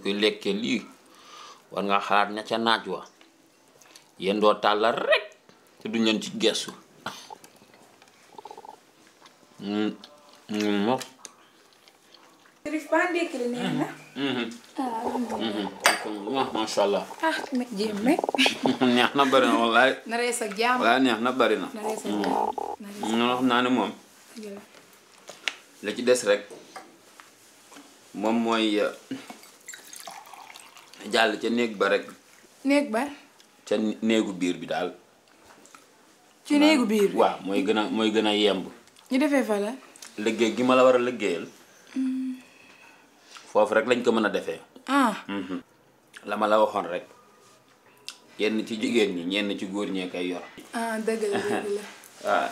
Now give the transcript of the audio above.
koy lekkee lii war nga xalaat ña ca naaj wa yéen doo tàllal rek te duñ leen ci gestu mo Chérif ba ndékki li neex na. masha Allah. Me jéem rek. neex na bari na wallaay. na rees ak jàmm. wallaay neex na bari na. na rees ak jàmm. xam naa ne moom la ci des rek moom mooy jàll ca néeg ba rek. néeg ba. ca néegu biir bi daal. ci néegu biir bi waaw mooy gën a yemb. ñu defee fa la. liggéey gi ma la war a liggéeyal. foofu rek lañ ko mën a defee. la ma la waxoon rek yenn ci jigéen ñi ñenn ci góor ñee koy yor. dëgg la dëgg la. waaw.